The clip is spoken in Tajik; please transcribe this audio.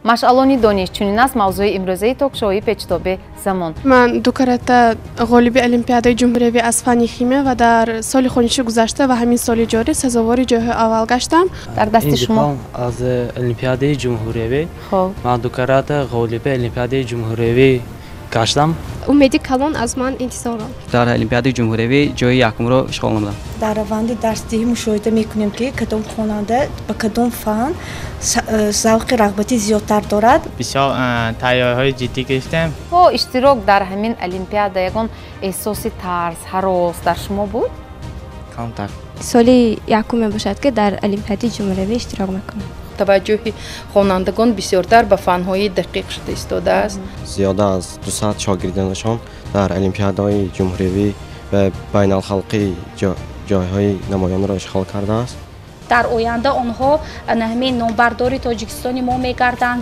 Машъалони дониш чунин аст мавзӯи имрӯзаи ток-шоуи Печтоби замон. Ман ду карата ғолиби олимпиадаи ҷумҳуриявӣ аз фанни химия ва дар соли хониши гузашта ва ҳамин соли ҷорӣ сазовори ҷойҳои аввал гаштам. Дар дасти шумо аз олимпиадаи ҷумҳуриявӣ ман ду карата ғолиби олимпиадаи ҷумҳуриявӣ гаштам. Умеди калон аз ман интизорам. Дар олимпиадаи ҷумҳуриявӣ ҷои якумро ишғол намудам. Дар раванди дарсдиҳӣ мушоҳида мекунем, ки кадом хонанда ба кадом фан завқи рағбати зиёдтар дорад. Бисёр тайёриҳои ҷиддӣ гирифтем. Бо иштирок дар ҳамин олимпиада ягон эҳсоси тарс, ҳарос дар шумо буд? Камтар. Соли якум мебошад, ки дар олимпиадаи ҷумҳуриявӣ иштирок мекунам. Таваҷҷӯҳи хонандагон бисёртар ба фанҳои дақиқ шуда истодааст. Зиёда аз 200 шогирдонашон дар олимпиадаҳои ҷумҳуриявӣ ва байналхалқӣ ҷойҳои намоёнро ишғол кардааст. Дар оянда онҳо ҳамин номбардори Тоҷикистони мо мегарданд.